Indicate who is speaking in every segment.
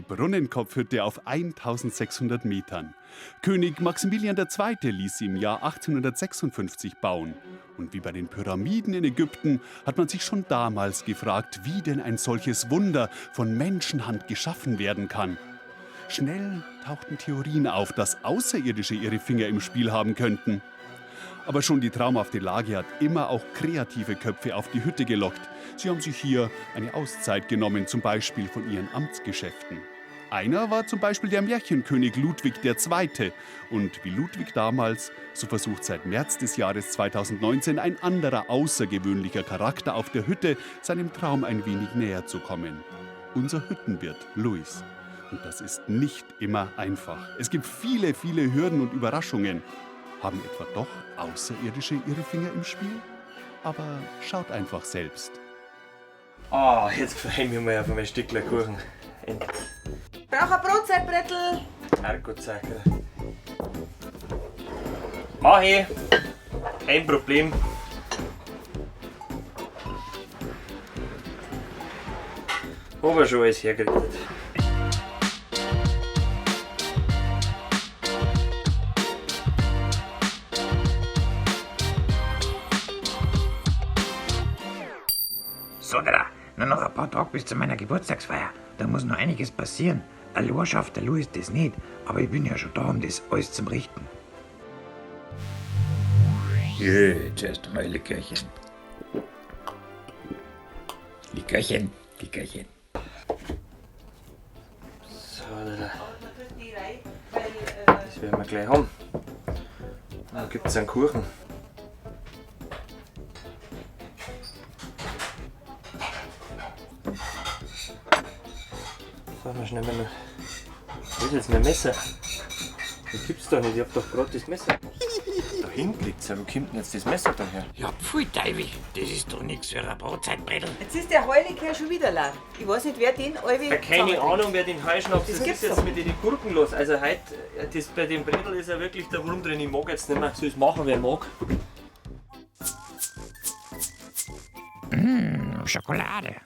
Speaker 1: Brunnenkopfhütte auf 1600 Metern. König Maximilian II. Ließ sie im Jahr 1856 bauen. Und wie bei den Pyramiden in Ägypten hat man sich schon damals gefragt, wie denn ein solches Wunder von Menschenhand geschaffen werden kann. Schnell tauchten Theorien auf, dass Außerirdische ihre Finger im Spiel haben könnten. Aber schon die traumhafte Lage hat immer auch kreative Köpfe auf die Hütte gelockt. Sie haben sich hier eine Auszeit genommen, zum Beispiel von ihren Amtsgeschäften. Einer war zum Beispiel der Märchenkönig Ludwig II. Und wie Ludwig damals, so versucht seit März des Jahres 2019 ein anderer außergewöhnlicher Charakter auf der Hütte, seinem Traum ein wenig näher zu kommen. Unser Hüttenwirt Luis. Und das ist nicht immer einfach. Es gibt viele, viele Hürden und Überraschungen. Haben etwa doch Außerirdische ihre Finger im Spiel? Aber schaut einfach selbst.
Speaker 2: Ah, jetzt freue ich mich mal auf mein Stückchen Kuchen. Endlich.
Speaker 3: Brauch ein Brotzeitbrettel.
Speaker 2: Herrgott, Mach ich. Kein Problem. Hab ich schon alles hergerichtet.
Speaker 4: Sodra, nur noch ein paar Tage bis zu meiner Geburtstagsfeier. Da muss noch einiges passieren. Allein schafft der Louis das nicht, aber ich bin ja schon da, um das alles zum Richten. Jetzt erst einmal Likörchen. Likörchen, Likörchen.
Speaker 2: So, das werden wir gleich haben. Dann gibt es einen Kuchen. So, mal schnell mal noch. Wo ist jetzt mein Messer? Das gibt's doch nicht, ich hab doch gerade das Messer. Da hinten liegt's ja, wo kommt denn jetzt das Messer daher?
Speaker 4: Ja, pfui Teufel, das ist doch nichts für ein Brotzeitbrettel.
Speaker 3: Jetzt ist der Heilige schon wieder leer. Ich weiß nicht, wer den alle
Speaker 2: Ja, keine Ahnung, wer den Heuschnaps.
Speaker 3: Das
Speaker 2: Das
Speaker 3: gibt's
Speaker 2: ist jetzt
Speaker 3: doch.
Speaker 2: mit den Gurken los. Also heute, das, bei dem Bredel ist ja wirklich der Wurm drin. Ich mag jetzt nicht mehr. Soll es machen, wer mag.
Speaker 4: Mmh, Schokolade.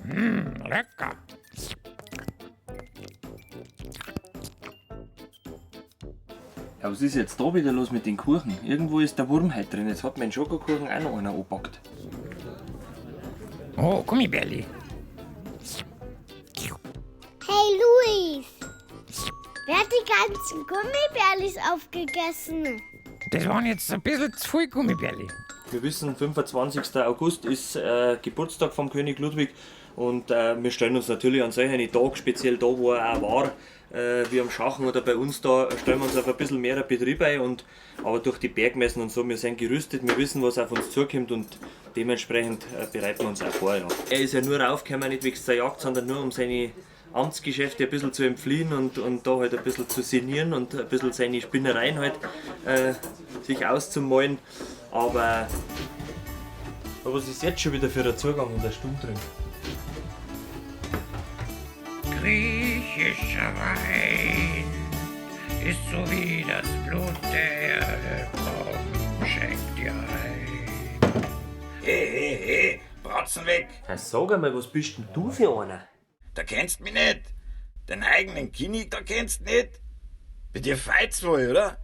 Speaker 4: Mmh, lecker.
Speaker 2: Ja, was ist jetzt da wieder los mit den Kuchen? Irgendwo ist der Wurm heute drin. Jetzt hat mein Schokokuchen auch noch einer angepackt.
Speaker 4: Oh, Gummibärli.
Speaker 5: Hey Luis, wer hat die ganzen Gummibärlis aufgegessen?
Speaker 4: Das waren jetzt ein bisschen zu viel Gummibärli.
Speaker 2: Wir wissen, 25. August ist Geburtstag vom König Ludwig und wir stellen uns natürlich an solchen Tag, speziell da, wo er auch war, wie am Schachen oder bei uns da, stellen wir uns auf ein bisschen mehr Betrieb ein. Und, aber durch die Bergmessen und so, wir sind gerüstet, wir wissen, was auf uns zukommt und dementsprechend bereiten wir uns auch vor. Ja. Er ist ja nur raufgekommen, nicht wegen der Jagd, sondern nur um seine Amtsgeschäfte ein bisschen zu entfliehen und da halt ein bisschen zu sinnieren und ein bisschen seine Spinnereien halt sich auszumalen. Aber was ist jetzt schon wieder für ein Zugang in der Stube drin?
Speaker 4: Griechischer Wein ist so wie das Blut der Erde. Komm, schenk dir ein. Hey, hey, hey, Bratzen weg.
Speaker 2: Ja, sag einmal, was bist denn du für einer?
Speaker 4: Da kennst mich nicht. Den eigenen Kini, da kennst nicht. Bei dir feit's wohl, oder?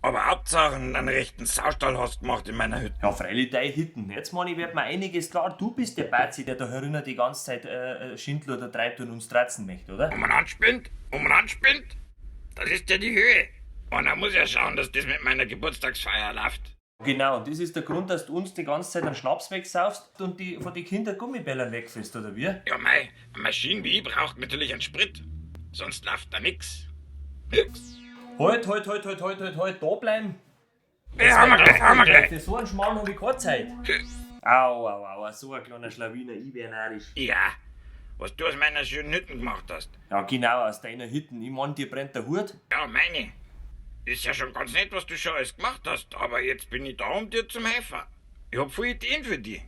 Speaker 4: Aber Hauptsache, einen rechten Saustall hast gemacht in meiner Hütte.
Speaker 2: Ja, freilich, deine Hütten. Jetzt, meine ich, wird mir einiges klar. Du bist der Bazi, der da herinnen die ganze Zeit Schindluder treibt und uns tratzen möchte, oder?
Speaker 4: Umeinander spinnt, umeinander spinnt. Das ist ja die Höhe. Und da muss ja schauen, dass das mit meiner Geburtstagsfeier läuft.
Speaker 2: Genau, und das ist der Grund, dass du uns die ganze Zeit einen Schnaps wegsaufst und die von den Kindern Gummibällern wegfrisst, oder wie?
Speaker 4: Ja, mei, eine Maschine wie ich braucht natürlich einen Sprit. Sonst läuft da nix. Nix.
Speaker 2: Halt, halt, halt, halt, halt, halt, halt, da bleiben.
Speaker 4: Ja, haben wir gleich, haben wir gleich.
Speaker 2: Für so einen Schmarrn hab ich keine Zeit. Au, au, au, so ein kleiner Schlawiner, ich wär narrisch.
Speaker 4: Ja, was du aus meiner schönen Hütten gemacht hast.
Speaker 2: Ja, genau, aus deiner Hütten. Ich mein, dir brennt der Hut.
Speaker 4: Ja, meine. Ist ja schon ganz nett, was du schon alles gemacht hast, aber jetzt bin ich da, um dir zum helfen. Ich hab viele Ideen für dich.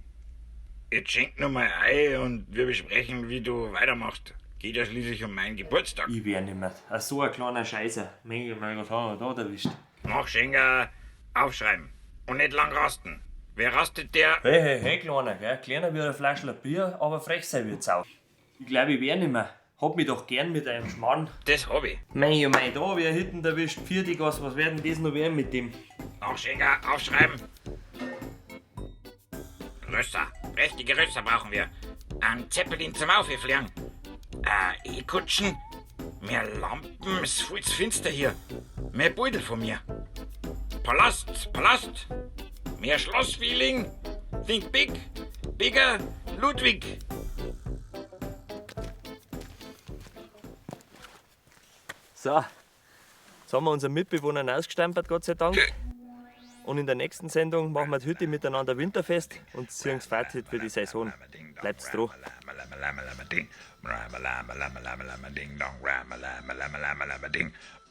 Speaker 4: Jetzt schenk nur mal ein und wir besprechen, wie du weitermachst. Geht ja schließlich um meinen Geburtstag.
Speaker 2: Ich wär nimmer. Ach, so ein kleiner Scheißer. Mein, mein Gott, haben wir da erwischt.
Speaker 4: Mach Schenker, aufschreiben. Und nicht lang rasten. Wer rastet, der.
Speaker 2: Hey, hey, hey, Kleiner, gell? Kleiner wie ein Flaschler Bier, aber frech sein wird's auch. Ich glaub, ich wär nimmer. Hab mich doch gern mit einem Schmarrn.
Speaker 4: Das hab ich.
Speaker 2: Mei, oh mei, da hab ich einen Hitten erwischt. Vierte was, was werden das noch werden mit dem?
Speaker 4: Nachschenker, aufschreiben. Rösser, prächtige Rösser brauchen wir. Ein Zeppelin zum Aufifliegen. E-Kutschen. Mehr Lampen, ist viel zu finster hier. Mehr Beutel von mir. Palast, Palast. Mehr Schlossfeeling. Think big, bigger, Ludwig.
Speaker 2: So, jetzt haben wir unseren Mitbewohnern ausgestempelt, Gott sei Dank. Und in der nächsten Sendung machen wir die Hütte miteinander Winterfest und ziehen das Fazit für die Saison. Bleibt's dran.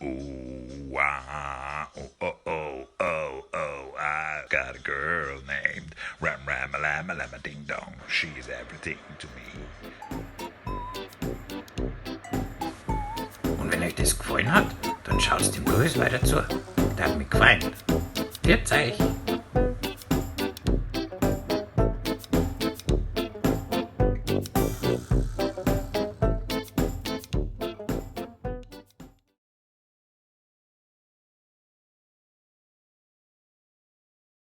Speaker 4: Ooh, ah, oh, oh, oh, oh, oh, I got a girl named Ram Ram Lama Lama Ding Dong. She's everything to me. Und wenn euch das gefallen hat, dann schaut's dem Louis weiter zu. Der hat mich gefallen. Pfiat euch!